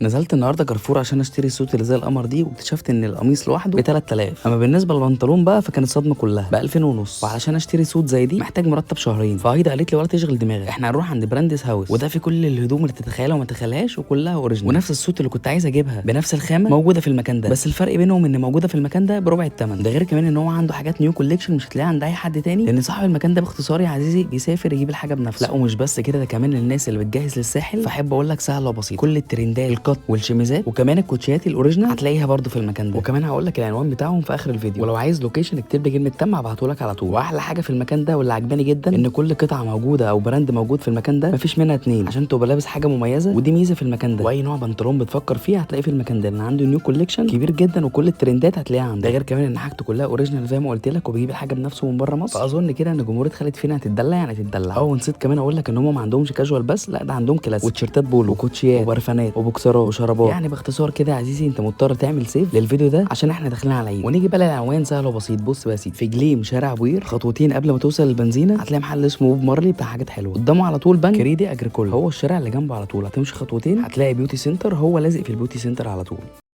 نزلت النهارده كارفور عشان اشتري ال suit اللي زي القمر دي، واكتشفت ان القميص لوحده ب 3000. اما بالنسبة للبنطلون بقى فكانت صدمة كلها ب 2000 ونص. وعلشان اشتري suit زي دي محتاج مرتب شهرين. فهايدا قالت لي ولا تشغل دماغك، احنا هنروح عند براندس هاوس، وده في كل الهدوم اللي تتخيلها وما تتخيلهاش وكلها original. ونفس ال suit اللي كنت عايز اجيبها بنفس الخامة موجودة في المكان ده، بس الفرق بينهم ان موجودة في المكان ده بربع الثمن. ده غير كمان ان هو عنده حاجات new collection مش هتلاقيها عند اي حد تاني، لان صاحب المكان ده باختصار يا عزيزي بيسافر يجيب الحاجة بنفسه. لا ومش بس كده، ده كمان للناس اللي بتجهز للساحل، فاحب اقول لك سهلة وبسيطة، كل الترندات ال cut والشميزات وكمان الكوتشيات ال original هتلاقيها برده في المكان ده. وكمان هقول لك العنوان بتاعهم في اخر الفيديو، ولو عايز location اكتب لي كلمة تم هبعته لك على طول. واحلى حاجة في المكان ده واللي عجباني جدا ان كل قطعه موجودة او brand موجود في المكان ده مفيش منها اتنين، عشان تبقى لابس حاجة مميزة، ودي ميزة في المكان ده. واي نوع بنطلون بتفكر فيه هتلاقيه في المكان ده، لان عنده new collection كبير جدا وكل الترندات هتلاقيها عنده. ده غير كمان ان حاجته كلها original زي ما قلت لك، وبيجيب الحاجة بنفسه من بره مصر. فاظن كده ان جمهورية خالد فينا هتتدلع، يعني هتتدلع. اه ونسيت كمان اقول لك ان هم ما عندهمش كاجوال بس، لا ده عندهم كلاسيك وتيشيرتات بولو وكوتشيات وبرفانات وبوكسرات وشرابات. يعني باختصار كده يا عزيزي انت مضطر تعمل save للفيديو ده عشان احنا داخلين على العيد. ونيجي بقى للعنوان سهل وبسيط. بص بقى يا سيدي، في جليم شارع بوير، خطوتين قبل ما توصل للبنزينه هتلاقي محل اسمه بوب مارلي بتاع حاجات حلوة، قدامه على طول بنك كريدي اجريكول، هو الشارع اللي جنبه على طول. هتمشي خطوتين هتلاقي beauty center، هو لازق في ال beauty center على طول.